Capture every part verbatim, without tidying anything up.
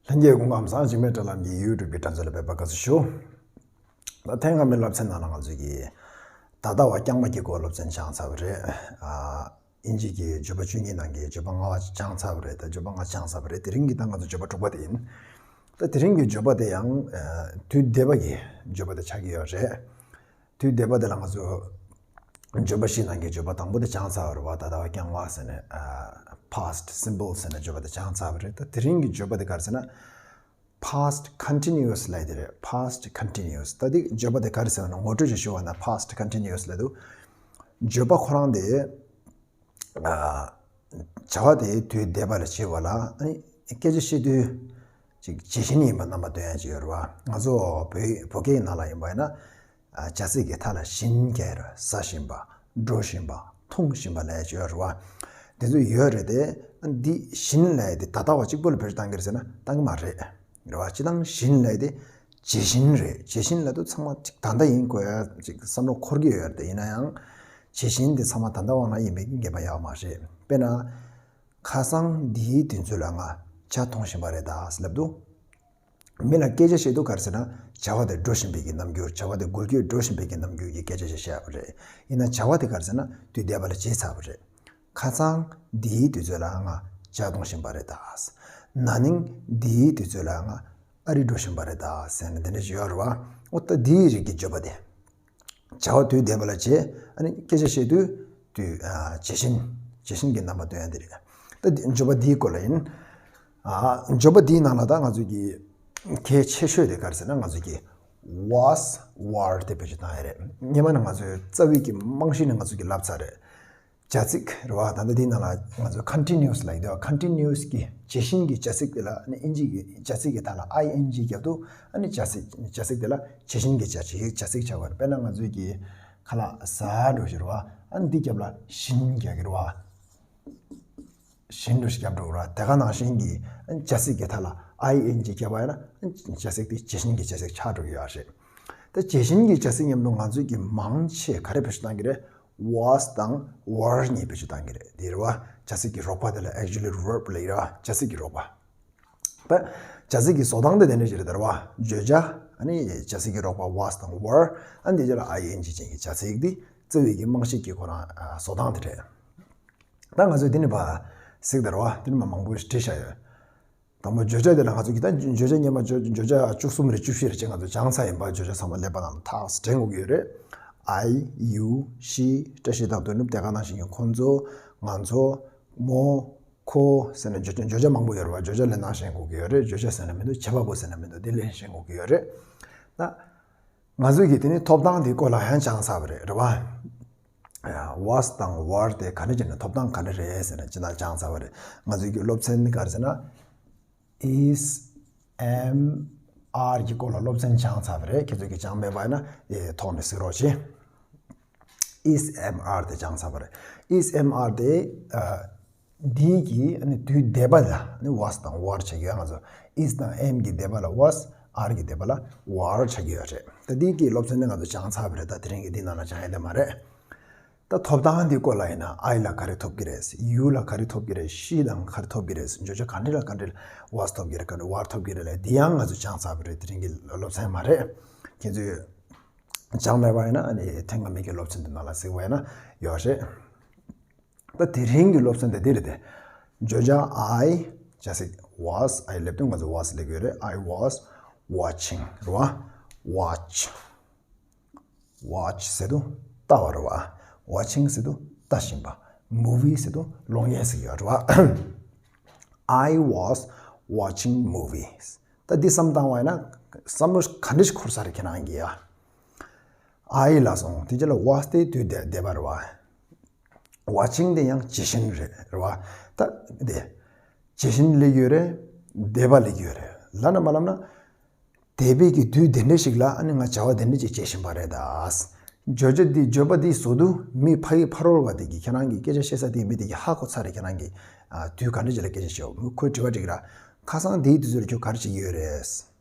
ལྷན་རྒྱས་སྐུ་ཁམས་བཟང་། འཇིགས་མེད་དྲ་ལམ་གྱི་ཡུ་ཊུབ་ཀྱི་སྒྲ་འཛིན་ལ་ཕེབས་པ་དགའ་བསུ་ཞུ། ད་ཐེངས་སྔ་མའི་སློབ་ཚན་ནང་ལ་ང་ཚོས་ཀྱི་ད་ལྟ་བ་རྐྱང་པ་གི་སྐོར་སློབ་ཚན་སྦྱངས་ཚར་བ་རེད། ཨ། དབྱིན་ཇི་གི་བརྗོད་པ་བཅུ་གཉིས་ནང་གི་བརྗོད་པ་ལྔ་པ་སྦྱངས་ཚར་བ་རེད། ད་བརྗོད་པ་ལྔ་སྦྱངས་ཚར་བ་རེད། དེ་རིང་གི་ད་ང་ཚོ་བརྗོད་པ་དྲུག་པ་དེ་ཡིན། ད་དེ་རིང་གི་བརྗོད་པ་དེ་ཡང་ཨ། དུས་འདས་པ་གི་བརྗོད་པ་དེ་ཆགས་ཀྱི་ཡོད་རེད། དུས་འདས་པ་དེ་ལ་ང་ཚོ་བརྗོད་པ་བཞི་ནང་གི་བརྗོད་པ་དང་པོ་དེ་སྦྱངས་ཚར་བ་རེད་བ། ད་ལྟ་བ་རྐྱང་པ་ཟེར་ནས། ཨ། past simple ཟེར་ནས་བརྗོད་པ་དེ་སྦྱངས་ཚར་བ་རེད། ད་དེ་རིང་གི་བརྗོད་པ་དེ་ག་རེ་ཟེར་ན། past continuous ལབ་དེ་རེད། past continuous། ད་དེ་བརྗོད་པ་དེ་ག་རེ་ཟེར་ན། ངོ་སྤྲོད་ཅིག་ཞུ་བ་ན་past continuous ལབ་དུས། བརྗོད་པ་ཁོ་རང་དེ། ཨ། བྱ་བ་དེ་དུས་འདས་པ་ལ་བྱེད་པ་ལ། ཨ་ནི་སྐད་ཆ་བཤད་དུས་ཅིག་བྱེད་བཞིན་ཡིན་པ་རྣམ་པ་སྟོན་ཡ་ཅིག་ཡོད་རེད་བ། ང་ཚོ་བོད་བོད་སྐད་ཡིག་ནང་ལ་ཡིན་པ་ཡིན་ན། ཨ། བྱ་ཚིག་གི་མཐའ་ལ་བཞིན་རྒྱག་ཡ་རེད། ཟ་བཞིན་པ། འགྲོ་བཞིན་པ། འཐུང་བཞིན་པ་ལབ་ཡ་ཅིག་ཡོད་རེད་བ། དེ་ཚོ་ཡོད་རེད་དེ། ཨ། འདི་བཞིན་ལབ་ཡ་དེ་ད་ལྟ་བ་གཅིག་པོ་ལ་བེད་སྤྱོད་བཏང་གི་རེད་ཟེར་ན་བཏང་གི་མ་རེད། རེད་བ། སྤྱིར་བཏང་བཞིན་ལབ་ཡ་དེ་བྱེད་བཞིན་རེད། བྱེད་བཞིན་ལབ་དུས་ཚང་མ་ཅིག་ད་ལྟ་ཡིན་དགོས་ཡ་ཅིག་བསམ་བློ་འཁོར་གྱི་ཡོད་རེད་དེ། ཡིན་ན་ཡང་བྱེད་བཞིན་དེ་ཚང་མ་ད་ལྟ་བ་ནང་ཡིན་པའི་ངེས་པ་ཡོད་མ་རེད། དཔེར་ན། ཁ་སང་འདིའི་དུས་ཚོད་ལ་ང་ཇ་འཐུང་བཞིན་པ་རེད་ད་ལབ་དུས། མི་ལ་སྐད་ཆ་བཤད་དུས་ག་རེ་ཟེར་ན། བྱ་བ་དེ་འགྲོ་བཞིན་པའི་གི་རྣམ་འགྱུར། བྱ་བ་དེ་འགུལ་སྐྱོད་འགྲོ་བཞིན་པའི་གི་རྣམ་འགྱུར་གྱི་སྐད་ཆ་ཞིག་བཤད་པ་རེད། ཡིན་ན་བྱ་བ་དེ་ག་རེ་ཟེར་ན། དུས་འདས་པ་ལ་བྱས་ཚར་བ་རེད། ཁ་སང་འདིའི་དུས་ཚོད་ལ་ང་ཇ་འཐུང་བཞིན་པ་རེད་ད། ན་ནིང་འདིའི་དུས་ཚོད་ལ་ང་ཨ་རི་འགྲོ་བཞིན་པ་རེད་ད་ཟེར་ནས་འདི་འདྲ་ཞིག་ཡོད་རེད་བ། འོ་ད་འདིའི་རིགས་ཀྱི་བརྗོད་པ་དེ། བྱ་བ་དུས་འདས་པ་ལ་བྱེད། ཨ་ནི་སྐད་ཆ་བཤད་དུས་དུས། ཨ། བྱེད་བཞིན། བྱེད་བཞིན་གྱི་རྣམ་པ་སྟོན་ཡ་འདི་རེད། ད་འདི་བརྗོད་པ་འདིའི་སྐོར་ལ་ཡིན། ཨ། བརྗོད་པ་འདིའི་ནང་ལ་ད་ང་ཚོས་ཀྱི་གལ་ཆེ་ཤོས་དེ་ག་རེ་ཟེར་ན། ང་ཚོས་ཀྱི་was were དེ་བེད་སྤྱོད་བཏང་ཡ་རེད། སྔོན་མ་ནས་ང་ཚོས་རྩ་བའི་གི་རྨང་གཞི་ནས་ང་ཚོས་ཀྱི་ལབ་ཚར་རེད། བྱ་ཚིག་རེད་བ། ད་ལྟ་འདིའི་ནང་ལ་ང་ཚོས་continuous ལབ་ཀྱི་འདུག continuous གི་བྱེད་བཞིན་གྱི་བྱ་ཚིག་དེ་ལ། ཨ་ནི་དབྱིན་ཇི་གི་བྱ་ཚིག་གི་མཐའ་ལ་ing རྒྱབ་དུས། ཨ་ནི་བྱ་ཚིག་བྱ་ཚིག་དེ་ལ་བྱེད་བཞིན་གྱི་བྱ་བྱེད་བྱ་ཚིག་ཆགས་པ་རེད། དཔེར་ན་ང་ཚོས་ཀྱི་ཁ་ལག་ཟ་འགྲོ་ཞིག་རེད་བ། ཨ་ནི་འདི་རྒྱབ་ལ་བཞིན་རྒྱག་གི་རེད་བ། བཞིན་འགྲོ་ཞིག་རྒྱབ་འགྲོ་གི་རེད་བ། དེ་ག་ནང་བཞིན་གྱི་བྱ་ཚིག་གི་མཐའ་ལ་ing རྒྱབ་པ་ཡིན་ན། བྱ་ཚིག་དེ་བྱེད་བཞིན་གྱི་བྱ་ཚིག་ཆགས་འགྲོ་གི་ཡོད་རེད། ད་བྱེད་བཞིན་གྱི་བྱ་ཚིག་མཉམ་དུ་ང་ཚོས་ཀྱི་མང་ཆེ་ག་རེ་བེད་སྤྱོད་བཏང་གི་རེད། was དང་were གཉིས་བེད་སྤྱོད་བཏང་གི་རེད། དེ་རེད་བ། བྱ་ཚིག་གི་རོགས་པ་དེ་ལ་auxiliary verb ལབ་ཀྱི་རེད་བ། བྱ་ཚིག་གི་རོགས་པ། ད་བྱ་ཚིག་གི་བཟོ་སྟངས་དེ་དེ་འདྲ་ཞིག་རེད་ད་རེད་བ། བརྗོད་བྱ། ཨ་ནི་བྱ་ཚིག་གི་རོགས་པ་was དང་were། ཨ་ནི་དེ་རྗེས་ལ་ing ཅན་གྱི་བྱ་ཚིག་དེ་རྩ་བའི་གི་རྨང་གཞི་གི་ཁོ་རང་བཟོ་སྟངས་དེ་རེད། ད་ང་ཚོས་དེ་ནི་བ་གཟིགས་ད་རེད་བ། དེ་ནི་མ་མང་པོ་ཞིག་བྲིས་བཞག་ཡོད། དང་པོ་བརྗོད་བྱ་དེ་ལ་ང་ཚོ་གི་ད་བརྗོད་བྱ་སྔོན་མ་བརྗོད་བརྗོད་བྱ་བཅུ་གསུམ་རེ་བཅུ་བཞི་རེ་བྱས་ང་ཚོ་སྦྱངས་ཚར་ཡིན་པ། བརྗོད་བྱ་ཚང་མ་ཀླད་པ་ནང་ལ་ཐག་དྲན་དགོས་ཀྱི་ཡོད་རེད། I, you, she། བཀྲ་ཤིས་དང་དོ་ནུབ། དེ་ག་ནང་བཞིན་གྱི་ཁོ་ཚོ། ང་ཚོ། མོ། ཁོ་ཟེར་ནས་བརྗོད་བྱ་བརྗོད་བྱ་མང་པོ་ཡོད་རེད་བ། བརྗོད་བྱ་ལབ་ནང་བཞིན་གོ་གི་ཡོད་རེད། བརྗོད་བྱ་ཟེར་ན་མི་འདུག་བྱེད་པ་པོ་ཟེར་ན་མི་འདུག་དེ་ལབ་བཞིན་གོ་གི་ཡོད་རེད། ད་ང་ཚོས་ཀྱིས་དེ་ནི་ཐོབ་ཐང་དེའི་སྐོར་ལ་ཡང་སྦྱངས་ཚར་བ་རེད། རེད་བ། was དང་were དེ་ག་འདྲ་བྱས་ནས་ཐོབ་ཐང་ག་འདྲ་རེད་ཟེར་ནས་སྤྱིར་བཏང་སྦྱངས་ཚར་བ་རེད། ང་ཚོའི་གི་སློབ་ཚན་ག་རེ་ཟེར་ན། is, am, are གྱི་སྐོར་ལ་སློབ་ཚན་སྦྱངས་ཚར་བ་རེད། ཁྱེད་ཚོས་ཀྱི་སྦྱངས་མེད་པ་ཡིན་ན་དེ་ཐོག་ནས་གཟིགས་རོགས་བྱེད། is, am, are དེ་སྦྱངས་ཚར་བ་རེད། is, am, are དེ། ཨ། འདིའི་གི་ཨ་ནི་དུས་འདས་པ་ལ་ནི་was དང་were བྱེད་ཀྱི་ཡོད། ང་ཚོ་is དང་am གི་འདས་པ་ལ་was, are གི་འདས་པ་ལ་were བྱེད་ཀྱི་ཡོད་རེད། ད་འདིའི་གི་སློབ་ཚན་ནི་ང་ཚོ་སྦྱངས་ཚར་བ་རེད། ད་དེ་རིང་གི་འདི་ནང་ལ་སྦྱང་ཡ་དེ་མ་རེད། ད་ཐོབ་ཐང་འདི་སྐོར་ལ་ཡིན་ན། I ལ་ག་རེ་ཐོབ་ཀྱི་རེད། you ལ་ག་རེ་ཐོབ་ཀྱི་རེད། she དང་ག་རེ་ཐོབ་ཀྱི་རེད། བརྗོད་བྱ་ག་འདྲ་ལ་ག་འདྲ་was ཐོབ་ཀྱི་རེད། ག་འདྲ་were ཐོབ་ཀྱི་རེད་ལབ། འདི་ཡང་ང་ཚོ་སྦྱངས་ཚར་བ་རེད། དེ་རིང་གི་སློབ་ཚན་མ་རེད། ཁྱེད་ཚོས་སྦྱངས་མེད་པ་ཡིན་ན་ཨ་ནི་ཐེངས་སྔ་མའི་གི་སློབ་ཚན་འདི་ནང་ལ་གཟིགས་པ་ཡིན་ན་ཡོད་རེད། ད་དེ་རིང་གི་སློབ་ཚན་དེ་འདི་རེད་དེ། བརྗོད་བྱ་I བྱ་ཚིག was, I ལབ་དུས་ང་ཚོ་was ལབ་ཀྱི་ཡོད་རེད། I was watching རེད་བ། watch, watch ཟེར་དུས་ལྟ་བ་རེད་བ། watching ཟེར་དུས་ལྟ་བཞིན་པ། movie ཟེར་དུས་གློག་བརྙན་ཟེར་གྱི་ཡོད་རེད་བ། I was watching movies། ད་འདི་བསམ་བཏང་བ་ཡིན་ན་བསམ་བློ་ག་འདྲ་ཞིག་འཁོར་ས་རེད་ཁྱེད་རང་གིས་ཡ། I ལ་སོང་དེ་རྗེས་ལ་was དེ་དུས་འདས་འདས་པ་རེད་བ། watching དེ་ཡང་བྱེད་བཞིན་རེད་རེད་བ། ད་དེ་བྱེད་བཞིན་ལབ་ཀྱི་ཡོད་རེད། འདས་པ་ལབ་ཀྱི་ཡོད་རེད། ལབ་ན་མ་ལབ་ན། འདས་པའི་གི་དུས་དེ་འདྲ་ཞིག་ལ་ཨ་ནི་ང་བྱ་བ་དེ་འདྲ་ཅིག་བྱེད་བཞིན་པ་རེད་ད། བརྗོད་བྱ་འདི་བརྗོད་པ་འདི་བཟོ་དུས་མི་ཕ་ཡི་ཕ་རོལ་བ་དེ་གིས་ཁྱེད་རང་གི་སྐད་ཆ་བཤད་ས་དེ་མི་དེ་གིས་ཧ་གོ་ཚར་རེད། ཁྱེད་རང་གིས་ཨ་དུས་ག་འདྲ་ཅིག་ལ་སྐད་ཆ་བཤད་འོ། ཁོས་དྲི་བ་དྲིས་ཀྱི་ར། ཁ་སང་དེའི་དུས་ཚོད་ལ་ཁྱོད་ག་རེ་བྱེད་ཀྱི་ཡོད་རེད།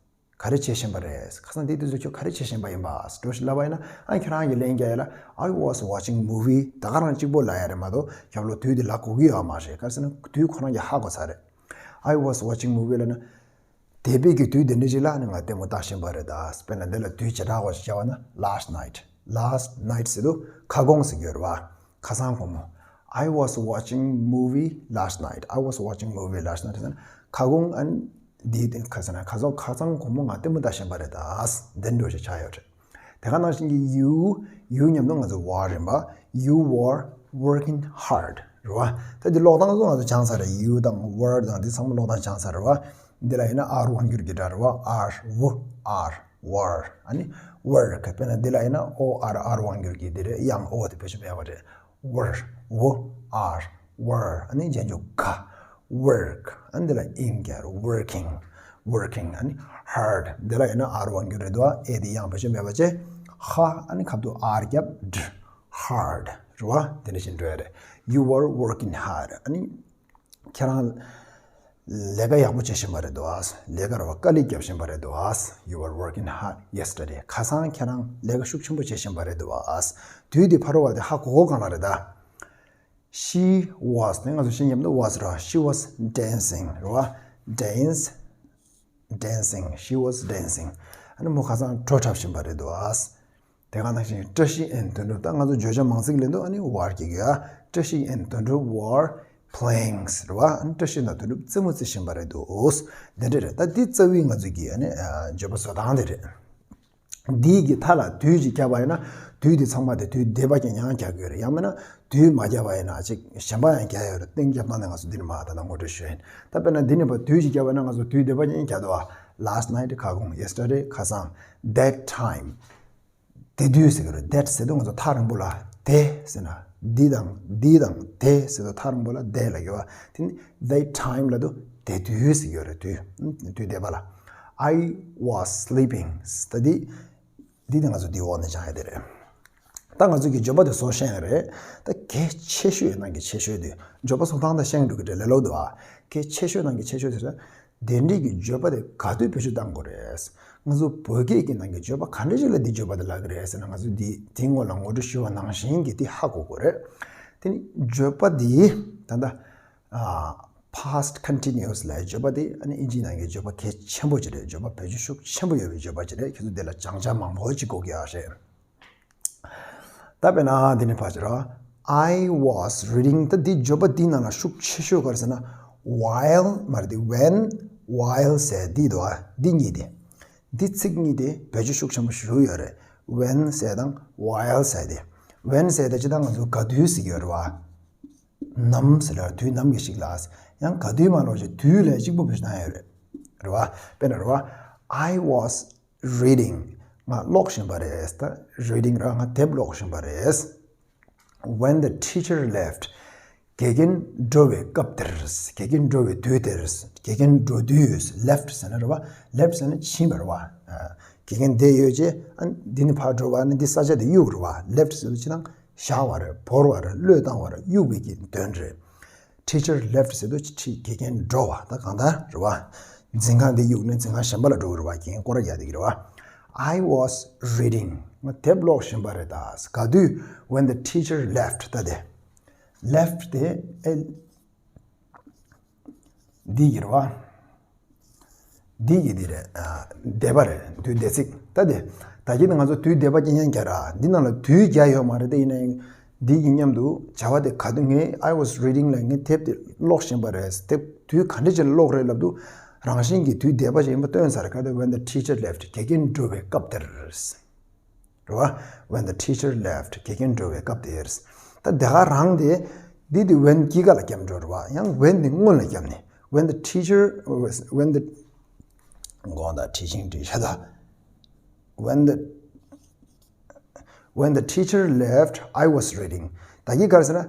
ག་རེ་བྱེད་བཞིན་པ་རེད། ཁ་སང་དེའི་དུས་ཚོད་ཁྱོད་ག་རེ་བྱེད་བཞིན་པ་ཡིན་པ་འགྲོ་ཞིག་ལབ་པ་ཡིན་ན། ཨ་ཁྱེད་རང་གིས་ལན་རྒྱག་ཡ་ལ། I was watching movie ད་ག་རང་གཅིག་པོ་ལབ་ཡ་རེད་མ་གཏོགས་ཁྱབ་ལོ་དུས་དེ་ལ་གོ་གི་ཡོད་མ་རེད། ག་རེ་ཟེར་ན་དུས་ཁོ་རང་གིས་ཧ་གོ་ཚར་རེད། I was watching movie ལབ་ན། འདས་པའི་གི་དུས་དེ་འདྲ་ཞིག་ལ་ནི་ང་ལྟད་མོ་ལྟ་བཞིན་པ་རེད་ད། དཔེར་ན་འདི་ལ་དུས་བྱེ་བྲག་པ་ཞིག་བྱ་བ་ན། Last night. Last night ཟེར་དུས་ཁ་སྐོང་ཟེར་གྱི་ཡོད་རེད་བ། ཁ་སང་དགོང་མོ། I was watching movie last night. I was watching movie last night ཟེར་ན་ཁ་སྐོང་ཨ་ནི་འདི་ཁ་སང་ཁ་སང་ཁ་སང་དགོང་མོ་ང་ལྟད་མོ་ལྟ་བཞིན་པ་རེད་ད། འདི་འདྲ་ཞིག་ཆགས་ཡོད་རེད། དེ་ག་ནང་བཞིན་གྱི་you, you མཉམ་དུ་ང་ཚོ་were ཡིན་པ། You were working hard རེད་བ། ད་འདི་ཀློག་སྟངས་ཚོ་ང་ཚོ་སྦྱངས་ཚར་རེད། You དང་were དང་འདི་ཚང་མ་ཀློག་སྟངས་སྦྱངས་ཚར་རེད་བ། འདི་ལ་ཡིན་ན་are དབང་སྒྱུར་གྱི་སྒྲ་རེད་བ། Are, w, are, were ཨ་ནི་work དཔེར་ན་འདི་ལ་ཡིན་ན་O R, are དབང་སྒྱུར་གྱི་འདི་རེད། ཡང་O དེ་བེད་སྤྱོད་མེད་པ་རེད། Were, w, are, were ཨ་ནི་རྗེས་འཇུག་ག work ཨ་ནི་འདི་ལ་ing རྒྱག working, working ཨ་ནི་hard འདི་ལ་ཡིན་ན་are དབང་སྒྱུར་རེད་འདུག་ཨེ་དེ་ཡང་བེད་སྤྱོད་མེད་པ་བྱས། ཧ་ཨ་ནི་ཁ་ཐུག་are རྒྱབ་ཌ hard རེད་བ། དེ་འདྲ་བཞིན་འགྲོ་ཡ་རེད། You were working hard ཨ་ནི་ཁྱེད་རང་ལས་ཀ་ཡག་པོ་བྱེད་བཞིན་པ་རེད་འདུག་ལས་ཀ་རེད་བ། དཀའ་ལས་རྒྱབ་བཞིན་པ་རེད་འདུག You were working hard yesterday. ཁ་སང་ཁྱེད་རང་ལས་ཀ་ཤུགས་ཆེན་པོ་བྱེད་བཞིན་པ་རེད་འདུག་དུས་དེ་ཕ་རོལ་བ་དེ་ཧ་གོ་གོ་གང་ལ་རེད་ད། She was དེ་ང་ཚོ་ཤེས་མཉམ་དུ་was རེད། She was dancing རེད་བ། Dance, dancing, she was dancing. ཨ་ནི་མོ་ཁ་སང་བྲོ་འཁྲབ་བཞིན་པ་རེད་འདུག་དེ་ག་ནང་བཞིན་བཀྲ་ཤིས་ཨན་དོན་གྲུབ། ད་ང་ཚོ་བརྗོད་བྱ་མང་ཚིག་ལེན་དུས་ཨ་ནི་were གྱི་གི་ཨ། བཀྲ་ཤིས་ཨན་དོན་གྲུབ་were playing རེད་བ། ཨ་ནི་བཀྲ་ཤིས་དང་དོན་གྲུབ་རྩེད་མོ་རྩེ་བཞིན་པ་རེད་འདུག་དེ་འདྲ་རེད། ད་འདི་རྩ་བའི་ང་ཚོ་གི་ཨ་ནི་བརྗོད་པ་བཟོ་སྟངས་དེ་རེད། འདིའི་གི་མཐའ་ལ་དུས་ཅིག་བརྒྱབ་པ་ཡིན་ན་དུས་དེ་ཚང་མ་དེ་དུས་འདས་པ་ཅན་ཡང་རྒྱག་གི་ཡོད་རེད། ཡང་མིན་ན་དུས་མ་བརྒྱབ་པ་ཡིན་ན་ཅིག་གཞན་པ་ཡང་རྒྱག་ཡོད་རེད། གཏན་རྒྱབ་སྟངས་ནས་ང་ཚོ་འདི་ནས་མ་ད་ལྟ་ངོ་སྤྲོད་ཞུས་ཡིན། ད་དཔེར་ན་འདི་ནས་ཕར་དུས་ཅིག་བརྒྱབ་པ་ཡིན་ན་ང་ཚོ་དུས་འདས་པ་ཅན་རྒྱག་འདུག་བ། Last night ཁ་སྐོང་། Yesterday ཁ་སང་། That time དེ་དུས་ཟེར་གྱི་རེད། That ཟེར་དུས་ང་ཚོ་ཐག་རིང་པོ་ལ་དེ་ཟེར་ན། འདི་དང་འདི་དང་དེ་ཟེར་དུས་ཐག་རིང་པོ་ལ་དེ་ལ་གི་བ། དེ་ནི་that time ལ་དུ་དེ་དུས་ཟེར་གྱི་རེད། དུས་དུས་འདས་པ་ལ། I was sleeping ད་འདི་འདི་དེ་ང་ཚོ་འདི་འོག་ནས་སྦྱང་ཡ་དེ་རེད། ད་ང་ཚོ་གི་བརྗོད་པ་དེ་བཟོ་ཤེས་ཡ་རེད། ད་གལ་ཆེ་ཤོས་ནང་གི་ཆེ་ཤོས་དེ་བརྗོད་པ་བཟོ་སྟངས་དང་ཤེས་འགྲོ་གི་རེད། ལས་སླ་པོ་འདུག་ཨ། གལ་ཆེ་ཤོས་ནང་གི་ཆེ་ཤོས་དེ་རེད། དེ་འདྲའི་གི་བརྗོད་པ་དེ་ག་དུས་བེད་སྤྱོད་གཏང་དགོས་རེད། ང་ཚོ་བོད་སྐད་ཀྱི་ནང་གི་བརྗོད་པ་ག་འདྲ་ཞིག་ལ་འདི་བརྗོད་པ་དེ་ལབ་ཀྱི་རེད་ཟེར་ན། ང་ཚོས་འདི་དེའི་སྔོན་ལ་ངོ་སྤྲོད་ཞུས་པ་ནང་བཞིན་གྱི་དེ་ཧ་གོ་དགོས་རེད། དེ་ནི་བརྗོད་པ་འདི་ད་ལྟ་past continuous ལབ་བརྗོད་པ་དེ་ཨ་ནི་ཨིན་ཇིའི་ནང་གི་བརྗོད་པ་གལ་ཆེན་པོ་ཅིག་རེད། བརྗོད་པ་བེད་སྤྱོད་ཤུགས་ཆེན་པོ་ཡོད་པའི་བརྗོད་པ་ཅིག་རེད། ཁྱེད་ཚོ་འདི་ལ་སྦྱང་བྱ་མང་པོ་ཅིག་དགོས་ཀྱི་ཡོད་རེད། ད་དཔེར་ན་འདི་ནས་ཕར་ཕྱིན་རོགས། I was reading ད་འདི་བརྗོད་པ་འདི་ནང་ལ་ཤུགས་ཆེ་ཤོས་ག་རེ་ཟེར་ན། while མ་རེད། འདི་when, while ཟེར་འདི་འདུག་ཨ། འདི་གཉིས་དེ། འདི་ཚིག་གཉིས་དེ་བེད་སྤྱོད་ཤུགས་ཆེན་པོ་ཞིག་ཡོད་རེད། When ཟེར་དང་while ཟེར་དེ། When ཟེར་དེ་ཅི་ད་ང་ཚོ་ག་དུས་ཟེར་གྱི་ཡོད་རེད་བ། ནམ་ཟེར་ལ་དུས་ནམ་གྱི་ཞིག་ལ། ཡང་ག་དུས་མ་ལོག་ཅིག་དུས་ལ་གཅིག་པུ་བེད་སྤྱོད་བཏང་ཡོད་རེད། རེད་བ། དཔེར་ན་རེད་བ། I was reading ང་ཀློག་བཞིན་པ་རེད། ད་reading ར་ང་དེབ་ཀློག་བཞིན་པ་རེད། When the teacher left དགེ་རྒན་འགྲོ་བའི་སྐབས་དེར། དགེ་རྒན་འགྲོ་བའི་དུས་དེར། དགེ་རྒན་འགྲོ་དུས། left ཟེར་ན་རེད་བ། left ཟེར་ན་ཕྱིན་པ་རེད་བ། དགེ་རྒན་བསྡད་ཡོད་ཅེ། ཨ་འདི་ནི་ཕར་འགྲོ་བ་ནི་འདི་ས་ཆ་དེ་གཡུག་རེད་བ། left ཟེར་དུས་ཕྱི་ནང་བཞག་པ་རེད། བོར་བ་རེད། བློས་བཏང་བ་རེད། གཡུག་པའི་གི་དོན་རེད། Teacher left ཟེར་དུས་ཁྲི་དགེ་རྒན་འགྲོ་བ། ད་གང་ལྟར་རེད་བ། འཛིན་ཁང་འདི་གཡུག་ནས་འཛིན་ཁང་གཞན་པ་ལ་འགྲོ་གི་རེད་བ། དགེ་རྒན་སྐོར་ར་རྒྱག་བསྡད་ཀྱི་རེད་བ། I was reading ང་དེབ་ཀློག་བཞིན་པ་རེད་ད། ག་དུས། When the teacher left ད་དེ། left དེ་ཨེ། འདི་ཡིན་རེད་བ། འདི་ཡི་འདི་རེད། ཨ་འདས་པ་རེད། དུས་འདས་ཚིག་ད་དེ། ད་གིན་ང་ཚོ་དུས་འདས་པ་ཅན་ཡང་རྒྱག་ར། འདི་ནང་ལ་དུས་རྒྱག་ཡོད་མ་རེད། དེ་ཡིན་ན་ཡང་འདི་ཡི་མཉམ་དུ་བྱ་བ་དེ་ག་དུས། ངས་I was reading ལ་ངས་དེབ་དེ་ཀློག་བཞིན་པ་རེད། དེབ་དུས་ག་འདྲ་ཅིག་ལ་ཀློག་རེད་ལབ་དུས། རང་བཞིན་གྱིས་དུས་འདས་པ་ཅན་ཡིན་པ་སྟོན་ཚར། ག་དེ། When the teacher left དགེ་རྒན་འགྲོ་བའི་སྐབས་དེར། རེད་བ། When the teacher left དགེ་རྒན་འགྲོ་བའི་སྐབས་དེར། ད་དེ་ག་རང་དེ། འདི་དེ་when གྱི་ག་ལ་རྒྱབ་འགྲོ་རེད་བ། ཡང་when དེ་སྔོན་ལ་རྒྱབ་ནས། When the teacher was, when the དགོངས་དག teaching teacher ད། When the, when the teacher left, I was reading ད་གི་ག་རེ་ཟེར་ན།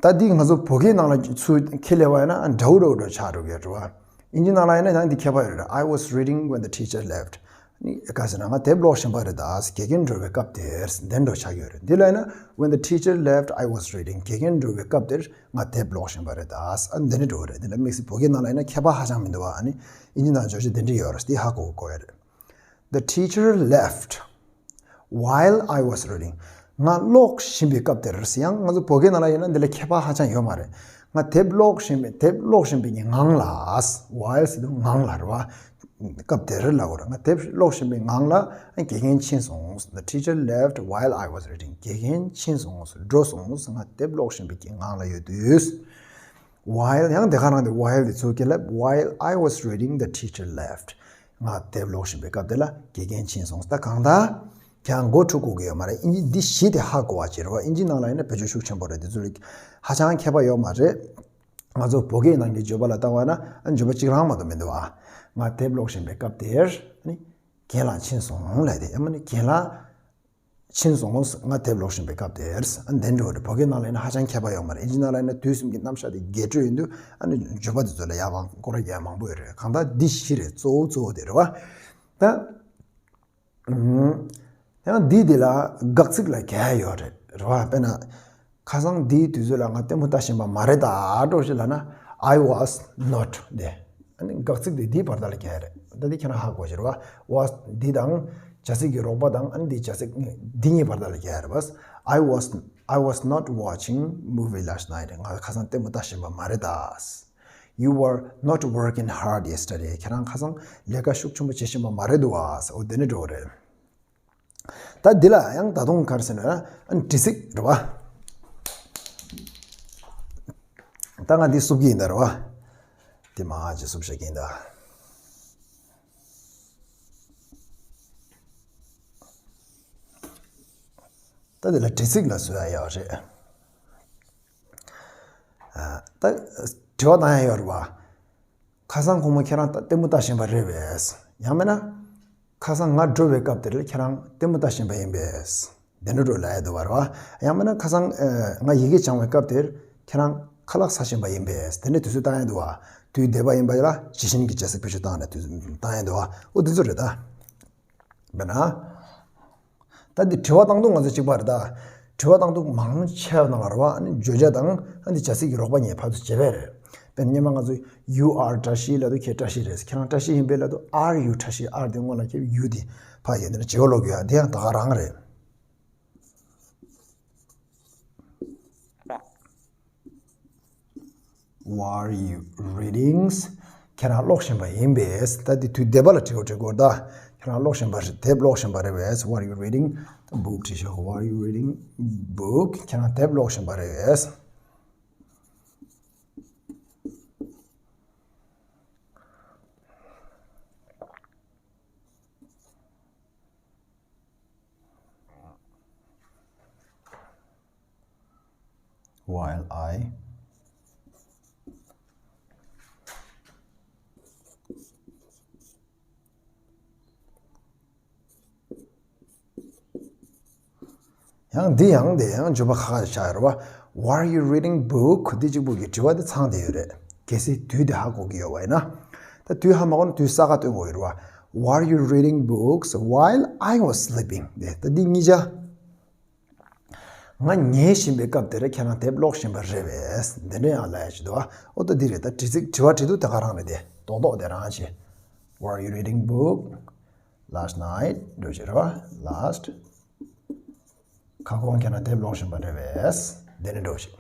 ད་འདི་ང་ཚོ་བོད་སྐད་ནང་ལ་ཚུར་ཁས་ལེན་པ་ཡིན་ན་འདྲ་བོ་འདྲ་བོ་འདྲ་ཆགས་འགྲོ་གི་རེད་བ། ཨིན་ཇི་ནང་ལ་ཡིན་ན་ཡང་འདི་ཁྱད་པར་ཡོད་རེད། I was reading when the teacher left ནི་ག་ཟེར་ན། ང་དེབ་ཀློག་བཞིན་པ་རེད་ད། དགེ་རྒན་འགྲོ་བའི་སྐབས་དེར་འདི་འདྲ་བོ་ཆགས་ཡོད་རེད། འདི་ལ་ཡིན་ན། When the teacher left, I was reading དགེ་རྒན་འགྲོ་བའི་སྐབས་དེར་ང་དེབ་ཀློག་བཞིན་པ་རེད་ད། ཨ་འདི་འདྲ་འདྲ་བོ་རེད། འདི་ལ་དམིགས་བསལ་བོད་སྐད་ནང་ལ་ཡིན་ན་ཁྱད་པར་ཧ་ཅང་མི་འདུག་བ། ཨ་ནི་ཨིན་ཇི་ནང་བརྗོད་བྱ་འདི་འདྲ་ཡོད་རེད། འདི་ཧ་གོ་གོ་ཡ་རེད། The teacher left while I was reading ང་ཀློག་བཞིན་པའི་སྐབས་དེར། ཡང་ང་ཚོ་བོད་སྐད་ནང་ལ་ཡིན་ན་འདི་ལ་ཁྱད་པར་ཧ་ཅང་ཡོད་མ་རེད། ང་དེབ་ཀློག་བཞིན་པའི་དེབ་ཀློག་བཞིན་པའི་གི་ངང་ལ། while ཟེར་དུས་ངང་ལ་རེད་བ། སྐབས་དེར་ལབ་དགོས་རེད། ང་དེབ་ཀློག་བཞིན་པའི་ངང་ལ་དགེ་རྒན་ཕྱིན་སོང་། The teacher left while I was reading. དགེ་རྒན་ཕྱིན་སོང་། འགྲོ་སོང་། ང་དེབ་ཀློག་བཞིན་པའི་གི་ངང་ལ་ཡོད་དུས། while ཡང་དེ་ག་རང་དེ་while དེ་ཚུར་སྐྱེལ་ལབ། While I was reading, the teacher left. ང་དེབ་ཀློག་བཞིན་པའི་སྐབས་དེ་ལ་དགེ་རྒན་ཕྱིན་སོང་། ད་གང་ལྟར་ཁྱེད་རང་མགོ་འཁྲུག་དགོས་ཀྱི་ཡོད་མ་རེད། ཨིན་ཇི་འདི་གཞི་དེ་ཧ་གོ་བ་བྱེད་རེད་བ། ཨིན་ཇི་ནང་ལ་ཡིན་ན་བེད་སྤྱོད་ཤུགས་ཆེན་པོ་རེད། དེ་ཚོ་ལ་ཧ་ཅང་ཁྱད་པར་ཡོད་མ་རེད། ང་ཚོ་བོད་སྐད་ནང་གི་བརྗོད་པ་ལ་བལྟ་བ་ན་ཨ་བརྗོད་པ་གཅིག་རང་མ་གཏོགས་མི་འདུག་ཨ། ང་དེབ་ཀློག་བཞིན་པའི་སྐབས་དེར་ཨ་ནི་རྒན་ལགས་ཕྱིན་སོང་ལབ་དེ། ཡང་མིན་ན་རྒན་ལགས་ཕྱིན་སོང་། ང་དེབ་ཀློག་བཞིན་པའི་སྐབས་དེར། ཨ་ནི་དེ་འདྲ་རེད། བོད་སྐད་ནང་ལ་ཡིན་ན་ཧ་ཅང་ཁྱད་པར་ཡོད་མ་རེད། ཨིན་ཇི་ནང་ལ་ཡིན་ན་དུས་གསུམ་གྱི་རྣམ་གཞག་དེ་རྒྱས་སྤྲོས་ཡིན་དུས་ཨ་ནི་བརྗོད་པ་དེ་ཚོ་ལ་ཡག་པ་སྐོར་ར་རྒྱག་མང་པོ་ཡོད་རེད། གང་ལྟར་འདི་གཞི་རེད། གཙོ་བོ་གཙོ་བོ་དེ་རེད་བ། ད་ཨུམ། ཡང་འདི་དེ་ལ་དགག་ཚིག་ལ་རྒྱག་ཡ་ཡོད་རེད། རེད་བ། དཔེར་ན། ཁ་སང་འདིའི་དུས་ཚོད་ལ་ང་ལྟད་མོ་ལྟ་བཞིན་པ་མ་རེད་ད་འགྲོ་ཞིག་ལབ་ན། I was not དེ། ཨ་ནི་དགག་ཚིག་དེ་འདིའི་བར་ཐག་ལ་རྒྱག་ཡ་རེད། ད་འདི་ཁྱེད་རང་ཧ་གོ་ཞིག་རེད་བ། was འདི་དང་བྱ་ཚིག་གི་རོགས་པ་དང་ཨ་ནི་འདི་བྱ་ཚིག་འདི་གཉིས་བར་ཐག་ལ་རྒྱག་ཡ་རེད་བ། I was, I was not watching movie last night. ང་ཁ་སང་ལྟད་མོ་ལྟ་བཞིན་པ་མ་རེད་ད། You were not working hard yesterday. ཁྱེད་རང་ཁ་སང་ལས་ཀ་ཤུགས་ཆེན་པོ་བྱེད་བཞིན་པ་མ་རེད་འདུག་ཨ། འོ་དེ་ནི་འགྲོ་གི་རེད། ད་འདི་ལ་ཡང་ད་དུང་ག་རེ་ཟེར་ན་ཨ་ནི་དྲི་ཚིག་རེད་བ། ད་ང་འདི་བསུབ་ཀྱི་ཡིན་ད་རེད་བ། འདི་མ་ཅིག་བསུབ་བཞག་གི་ཡིན་ད། ད་འདི་ལ་དྲི་ཚིག་ལ་བཟོ་ཡ་ཡོད་རེད། ཨ། ད་དྲི་བ་བཏང་ཡ་ཡོད་རེད་བ། ཁ་སང་ཁོ་མོ་ཁྱེད་རང་ལྟད་མོ་ལྟ་བཞིན་པ་རེད་པས། ཡང་མིན་ན། ཁ་སང་ང་འགྲོ་བའི་སྐབས་དེར་ཁྱེད་རང་ལྟད་མོ་ལྟ་བཞིན་པ་ཡིན་པས། དེ་འདྲ་འགྲོ་ལབ་ཡ་འདུག་བ་རེད་བ། ཡང་མིན་ན་ཁ་སང་ཨ་ང་ཡི་གེ་སྦྱང་བའི་སྐབས་དེར་ཁྱེད་རང་ཁ་ལག་ཟ་བཞིན་པ་ཡིན་པས། དེ་འདྲ་དུས་ཚོད་བཏང་ཡ་འདུག་བ། དུས་འདས་པ་ཡིན་པ་ལ་ཇི་བཞིན་གྱི་བྱ་ཚིག་བེད་སྤྱོད་བཏང་ནས་དུས་ཚོད་བཏང་ཡ་འདུག་བ། འོ་དེ་ཚོ་རེད་ད། དཔེར་ན། ད་འདི་དྲི་བ་བཏང་དུས་ང་ཚོ་གཅིག་པ་རེད་ད། དྲི་བ་བཏང་དུས་མང་ཆེ་བ་ནང་ལ་རེད་བ། ཨ་ནི་བརྗོད་བྱ་དང་ཨ་ནི་བྱ་ཚིག་གི་རོགས་པ་གཉིས་ཕར་ཚུར་བྱེད་པ་རེད། དཔེར་ན་སྔོན་མ་ང་ཚོ་You are བཀྲ་ཤིས་ལབ་དུས་ཁྱེད་བཀྲ་ཤིས་རེད། ཁྱེད་རང་བཀྲ་ཤིས་ཡིན་པས་ལབ་དུས་Are you བཀྲ་ཤིས། Are དེ་སྔོན་ལ་ཁྱེད་You དེ་ཕར་ཡོད་དེ་ན་བྱེད་པ་ལོག་ཡོད། དེ་ཡང་ད་ག་རང་རེད། What are you reading? ཁྱེད་རང་ཀློག་བཞིན་པ་ཡིན་པས། ད་འདི་དུས་འདས་པ་ལ་དྲི་བ་དྲི་དགོས་ད། ཁྱེད་རང་ཀློག་བཞིན་པ་རེད། དེབ་ཀློག་བཞིན་པ་རེད་པས། What are you reading? The book བྲིས་ཤོག What are you reading? Book. ཁྱེད་རང་དེབ་ཀློག་བཞིན་པ་རེད་པས། While I ཡང་འདི་ཡང་དེ་ཡང་བརྗོད་པ་ཁ་ཁ་ཆགས་ཡོད་རེད་བ། Why are you reading book? འདི་གཅིག་པུ་གི་དྲི་བ་དེ་ཚང་བསྡད་ཡོད་རེད། གལ་སྲིད་དུས་དེ་ཧ་གོ་གི་ཡོད་པ་ཡིན་ན། ད་དུས་ཧ་མ་གོ་ན་དུས་གསར་ཁ་སྟོན་དགོས་ཡོད་རེད་བ། Why are you reading books while I was sleeping? དེ་ད་འདི་གཉིས་ཆ། ང་ཉལ་བཞིན་པའི་སྐབས་དེར་ཁྱེད་རང་དེབ་ཀློག་བཞིན་པ་རེད་པས། འདི་འདྲ་ཡང་ལབ་ཡ་ཞིག་འདུག་བ། ཨོ་ད་འདི་རེད། ད་དྲི་ཚིག་དྲི་བ་དྲི་དུས་དེ་ག་རང་རེད་དེ། རྡོག་རྡོག་དེ་རང་བྱེད། Why are you reading book last night? འགྲོ་བྱེད་རེད་བ། Last. ཁ་སྐོང་ཁྱེད་རང་དེབ་ཀློག་བཞིན་པ་རེད་པས། དེ་ནས་འགྲོ་བྱེད།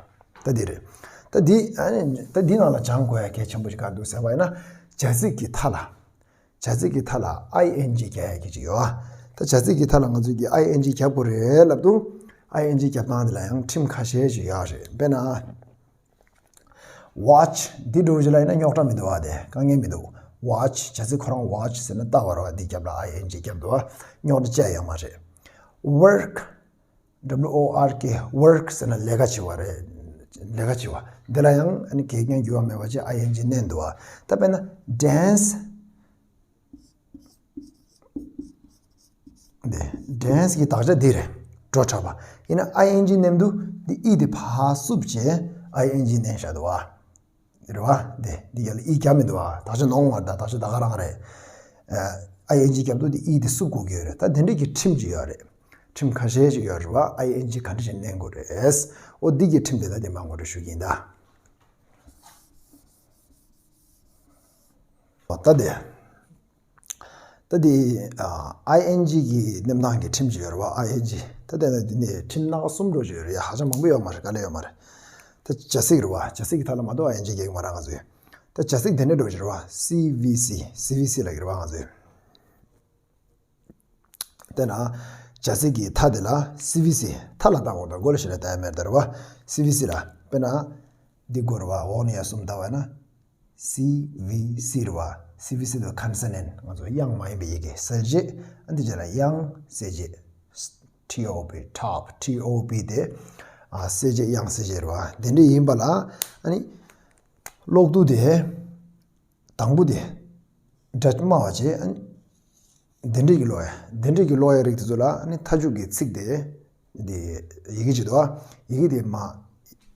ད་འདི་རེད། ད་འདི་ཨ་ནི་ད་འདི་ནང་ལ་སྦྱང་དགོས་ཡ་གལ་ཆེན་པོ་ཞིག་ག་རེ་འདུག་ཟེར་བ་ཡིན་ན། བྱ་ཚིག་གི་མཐའ་ལ། བྱ་ཚིག་གི་མཐའ་ལ་I N G རྒྱག་ཡ་གི་ཅིག་ཡོད་ཨ། ད་བྱ་ཚིག་གི་མཐའ་ལ་ང་ཚོས་ཀྱི་I N G རྒྱབ་དགོས་རེད་ལབ་དུས། I N G རྒྱབ་སྟངས་དེ་ལ་ཡང་ཁྲིམས་ཁ་ཤས་ཤིག་ཡོད་རེད། དཔེར་ན། Watch འདི་འགྲོ་གཞི་ལ་ཡིན་ན་རྙོག་དྲ་མི་འདུག་བ། དེ་དཀའ་ངལ་མི་འདུག Watch བྱ་ཚིག་ཁོ་རང་watch ཟེར་ན་ལྟ་བ་རེད་བ། འདི་རྒྱབ་ལ་I N G རྒྱབ་འདུག་བ། རྙོག་དྲ་བཅས་ཡོད་མ་རེད། Work W O R K work ཟེར་ན་ལས་ཀ་བྱེད་པ་རེད། ལས་ཀ་བྱེད་པ། འདི་ལ་ཡང་ཨ་ནི་གེགས་རྐྱེན་འགྱུར་བ་མེད་པ་ཅིག I N G བསྣན་འདུག་བ། ད་དཔེར་ན་dance འདི་dance གི་དག་ཆ་འདི་རེད། འགྲོ་དྲགས་པ། ཡིན་ན་I N G བསྣན་དུས་འདི་E དེ་ཕར་བསུབ་བྱས་I N G བསྣན་བཞག་འདུག་བ། རེད་བ། འདི་འདི་ཡ་ལ་E རྒྱབ་མི་འདུག་བ། དག་ཆ་ནོར་མ་རེད། ད་དག་ཆ་ད་ག་རང་རེད། ཨ། I N G རྒྱབ་དུས་འདི་E དེ་བསུབ་དགོས་ཀྱི་ཡོད་རེད། ད་དེ་འདྲས་ཀྱི་ཁྲིམས་ཅིག་ཡོད་རེད། ཁྲིམས་ཁ་ཤས་ཅིག་ཡོད་རེད་བ། I N G ག་འདྲ་ཞིག་བསྣན་དགོས་རེད། འོ་འདི་གི་ཁྲིམས་དེ་ད་འདི་མ་ངོ་སྤྲོད་ཞུ་གི་ཡིན་ད། འོ་ད་དེ། ད་དེ་ཨ། I N G གི་གནས་སྟངས་ཀྱི་ཁྲིམས་ཅིག་ཡོད་རེད་བ། I N G ད་དེ་ནས་དེ་ནས་ཁྲིམས་སྣ་ཁ་གསུམ་འགྲོ་ཅིག་ཡོད་རེད། ཡ་ཧ་ཅང་མང་པོ་ཡོད་མ་རེད། དཀའ་ལས་ཡོད་མ་རེད། ད་བྱ་ཚིག་རེད་བ། བྱ་ཚིག་གི་མཐའ་ལ་མ་གཏོགས་ཨའི་ཨེན་ཇི་རྒྱག་གི་མ་རེད་ང་ཚོས། ད་བྱ་ཚིག་དེ་འདྲ་འགྲོ་གི་རེད་བ། སི་ཝི་སི། སི་ཝི་སི་ལབ་ཀྱི་རེད་བ་ང་ཚོས། དེ་ན་བྱ་ཚིག་གི་མཐའ་དེ་ལ་སི་ཝི་སི། མཐའ་ལ་བཏགས་དགོས་དང་མགོ་ལ་ཞེ་དྲག་བཏགས་ཡ་མེད་དེ་རེད་བ། སི་ཝི་སི་ལ། དཔེར་ན་འདི་དགོས་རེད་བ། འོག་ནས་ཡར་གསུམ་བཏགས་པ་ན། སི་ཝི་སི་རེད་བ། སི་ཝི་སི་དེ་ཀོན་སོ་ནན་ཊི། ང་ཚོ་དབྱངས་མ་ཡིན་པའི་ཡི་གེ། གསལ་བྱེད། ཨ་འདི་རྗེས་ལ་དབྱངས་གསལ་བྱེད། ཊི་ཨོ་པི། ཊོབ། ཊི་ཨོ་པི་དེ། ཨ་གསལ་བྱེད། དབྱངས་གསལ་བྱེད་རེད་བ། དེ་འདྲ་ཡིན་པ་ལ་ཨ་ནི་ཀློག་རྒྱུ་དེ། དང་པོ་དེ་སྒྲ་སྨྲ་བ་བྱས། ཨ་ནི་དེ་འདྲས་ཀྱི་ཀློག་ཡ། དེ་འདྲས་ཀྱི་ཀློག་ཡ་རིགས་དེ་ཚོ་ལ་ཨ་ནི་མཐའ་མཇུག་གི་ཚིག་དེ། དེ་ཡི་གེ་བྱེད་དོ། ཡི་གེ་དེ་མར་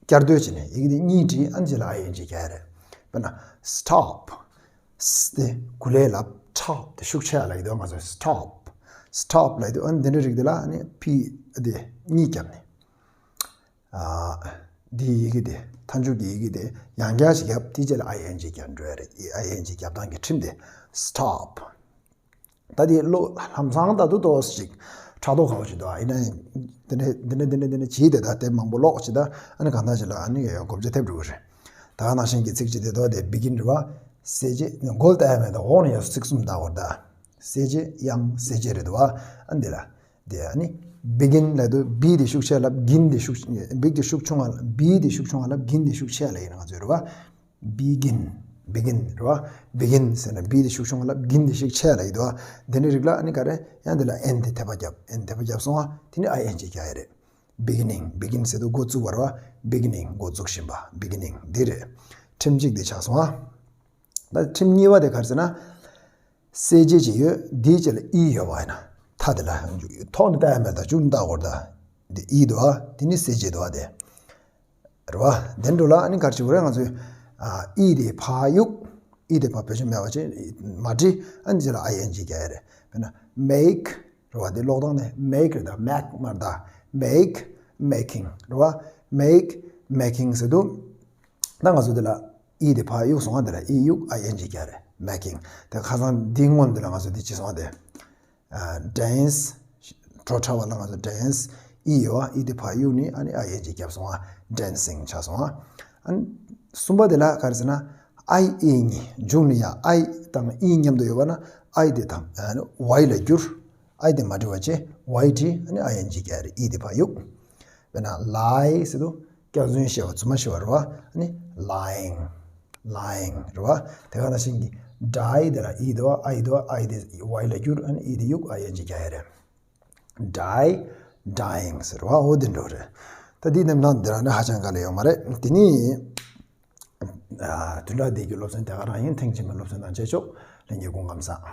བསྐྱར་ཟློས་བྱས་ནས་ཡི་གེ་དེ་གཉིས་བྲིས། ཨ་ནི་རྗེས་ལ་ཨའི་ཨེན་ཇི་རྒྱག་ཡ་རེད། དཔེར་ན་སི་ཊོབ། སི་དེ་གུ་ལས་ལ། ཊོབ་དེ་ཤུགས་ཆེ་ཡ་ལབ་ཀྱི་འདུག་ང་ཚོས་སི་ཊོབ། སི་ཊོབ་ལབ་ཀྱི་འདུག་ཨ་ནི་དེ་འདྲས་རིགས་དེ་ལ་ཨ་ནི་པི་དེ་གཉིས་བརྒྱབ་ནས། ཨ་འདིའི་ཡི་གེ་དེ། མཐའ་མཇུག་གི་ཡི་གེ་དེ་ཡང་བསྐྱར་ཞིག་བརྒྱབ། དེའི་རྗེས་ལ་ཨའི་ཨེན་ཇི་རྒྱག་འགྲོ་ཡ་རེད། ཨའི་ཨེན་ཇི་རྒྱབ་སྟངས་ཀྱི་ཁྲིམས་དེ། སི་ཊོབ། ད་དེ་ཀློག་ལམ་སང་ད་དུང་ཏོག་ཙམ་ཅིག་ཕྲག་དོག་ཁ་པོ་ཞིག་འདུག་ཨ་ཡིན་ན་འདི་འདྲ་འདི་འདྲ་འདི་འདྲ་འདི་འདྲ་བྱས་ཏེ། ད་དེབ་མང་པོ་ཀློག་བྱས། ད་ཨ་ནི་གང་ལྟར་ཞིག་ལ་ཨ་ནི་གོ་བརྡ་ཐེབས་འགྲོ་གི་རེད། ད་ག་ནང་བཞིན་གྱི་ཚིག་ཅིག་དེ་དོ་དེ་བི་གིན་རེད་བ། གསལ་བྱེད། མགོ་ལ་བཏགས་ཡ་མེད། ད་འོག་ནས་ཡར་ཚིག་གསུམ་བཏགས་དགོས་རེད། ད་གསལ་བྱེད། དབྱངས་གསལ་བྱེད་རེད་བ། ཨ་འདི་ལ། དེ་ཨ་ནི་བི་གིན་ལབ་དུས་བི་དེ་ཤུགས་ཆེ་ལབ། གིན་དེ་ཤུགས། བི་དེ་ཤུགས་ཆུང་བ་ལབ། བི་དེ་ཤུགས་ཆུང་བ་ལབ། གིན་དེ་ཤུགས་ཆེ་ལབ་ཡིན་ན་ང་ཚོས་རེད་བ། བི་གིན། བི་གིན་རེད་བ། བི་གིན་ཟེར་ན་བི་དེ་ཤུགས་ཆུང་བ་ལབ། གིན་དེ་ཤུགས་ཆེ་ལབ་ཡིན་འདུག་བ། དེ་འདྲའི་རིགས་ལ་ཨ་ནི་ག་རེ་ཡང་དེ་ལ་ཨེན་དེ་ཐེབས་པ་བརྒྱབ། ཨེན་ཐེབས་པ་བརྒྱབ་སོང་བ། དེ་ནི་ཨའི་ཨེན་ཇི་རྒྱག་ཡ་རེད། བི་གི་ནིང་། བི་གིན་ཟེར་དུས་འགོ་བཙུགས་པ་རེད་བ། བི་གི་ནིང་འགོ་བཙུགས་བཞིན་པ། བི་གི་ནིང་འདི་རེད། ཁྲིམས་གཅིག་དེ་ཆགས་སོང་བ། ད་ཁྲིམས་གཉིས་པ་དེ་ག་རེ་ཟེར་ན། གསལ་བྱེད་ཅིག་ཡོད། དེའི་རྗེས་ལ་ཨི་ཡོད་པ་ཡིན་ན། མཐའ་དེ་ལ་ཐོག་ནས་བཏགས་ཡ་མེད། ད་མཇུག་ནས་བཏགས་དགོས་རེད། ད་དེ་ཨི་འདུག་ཨ། དེ་ནི་གསལ་བྱེད་འདུག་ཨ། དེ་རེད་བ། དེ་འདྲ་ལ་ཨ་ནི་ག་རེ་བྱེད་དགོས་རེད། ང་ཚོས་ཨི་དེ་ཕར་གཡུག་ཨི་དེ་ཕར་བེད་སྤྱོད་མེད་པ་བྱས་མ་བྲིས། ཨ་ནི་རྗེས་ལ་ཨའི་ཨེན་ཇི་རྒྱག་ཡ་རེད། དཔེར་ན་མེག་རེད་བ། དེ་ཀློག་སྟངས་དེ་མེག་རེད། ད་མེག་མ་རེད། ད་མེག་མེ་ཀིང་རེད་བ། མེག་མེ་ཀིང་ཟེར་དུས། ད་ང་ཚོ་དེ་ལ་ཨི་དེ་ཕར་གཡུག་སོང་བ། དེ་ལ་ཨི་གཡུག་ཨའི་ཨེན་ཇི་རྒྱག་རེད། མེ་ཀིང་། དེ་ཁ་སང་འདི་སྔོན་དེ་ལ་ང་ཚོ་དེ་བྱས་སོང་བ། དེ་ཌེན་སི། བྲོ་འཁྲབ་པ་ལ་ང་ཚོ་ཌེན་སི། ཨི་ཡོད་བ། ཨི་དེ་ཕར་གཡུག་ནས་ཨ་ནི་ཨའི་ཨེན་ཇི་བརྒྱབ་སོང་བ། ཌེན་སིང་ཆགས་སོང་བ། ཨ་ནི་གསུམ་པ་དེ་ལ་ག་རེ་ཟེར་ན། ཨའི་ཨི་གཉིས་མཇུག་ནས་ཡར་ཨའི་དང་ཨི་མཉམ་དུ་ཡོད་པ་ན་ཨའི་དེ་དང་ཨ་ནི་ཝའི་ལ་བསྒྱུར། ཨའི་དེ་མ་བྲིས་པ་བྱས་ཝའི་བྲིས། ཨ་ནི་ཨའི་ཨེན་ཇི་རྒྱག་རེད། ཨི་དེ་ཕར་གཡུག་དཔེར་ན་ལའི་ཟེར་དུས་སྐྱག་རྫུན་བཤད་པ། རྫུན་མ་བཤད་པ་རེད་བ། ཨ་ནི་ལའིང་། ལའིང་རེད་བ། དེ་ག་ནང་བཞིན་གྱི་ཌའི་དེ་ལ་ཨི་འདུག་བ། ཨའི་འདུག་བ། ཨའི་དེ་ཝའི་ལ་བསྒྱུར། ཨ་ནི་ཨི་དེ་གཡུག་ཨའི་ཨེན་ཇི་རྒྱག་ཡ་རེད། ཌའི། ཌའིང་ཟེར་བ། འོ་དེ་འདྲ་རེད། ད་འདི་རྣམ་གྲངས་འདི་རང་ནི་ཧ་ཅང་དཀའ་ལས་ཡོད་མ་རེད། དེ་ནི་ཨ་བདུན་ཕྲག་འདི་གི་སློབ་ཚན་དེ་ག་རང་ཡིན། ཐེངས་རྗེས་མའི་སློབ་ཚན་དང་མཇལ་ཆོག་ལྷན་རྒྱས་སྐུ་ཁམས་བཟང་།